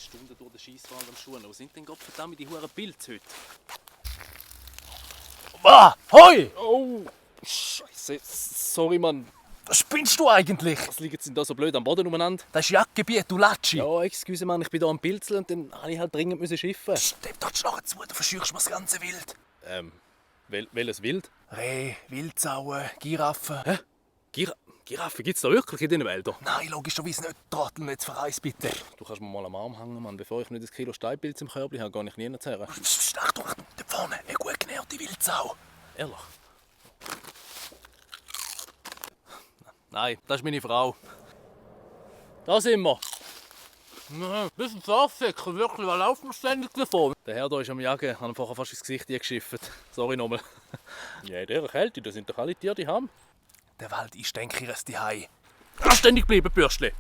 Stunden durch den Scheisswald am Schuhen. Wo sind denn Gottverdammt die huren Pilze heute? Ah, hoi! Oh, Scheiße. Sorry, Mann. Was spinnst du eigentlich? Was liegen denn da so blöd am Boden umeinander? Das ist Jagdgebiet, du Latschi. Ja, excuse, Mann, ich bin hier am Pilzeln und dann musste ich halt dringend schiffen. Stepp doch die Schnache zu, du verscheuchst mir das ganze Wild. Welches Wild? Reh, Wildsauen, Giraffen. Hä? Giraffe gibt's da wirklich in diesen Wäldern? Nein, logischerweise nicht. Trottel, jetzt verreis bitte. Du kannst mir mal am Arm hängen, Mann. Bevor ich nicht ein Kilo Steinpilz im Körbchen habe, gehe ich nie her. Achtung, da vorne, eine gut genährte Wildsau. Ehrlich? Nein, das ist meine Frau. Da sind wir. Das ist ein Saftsäcker, wirklich. Was läuft mir ständig davon? Der Herr hier ist am Jagen. Ich habe ihm vorher fast ins Gesicht geschifft. Sorry nochmal. Ja, in dieser Kälte, da sind doch alle Tiere, die haben. Der Wald ist, denke ich, ein Zuhause. Anständig bleiben, Bürschli.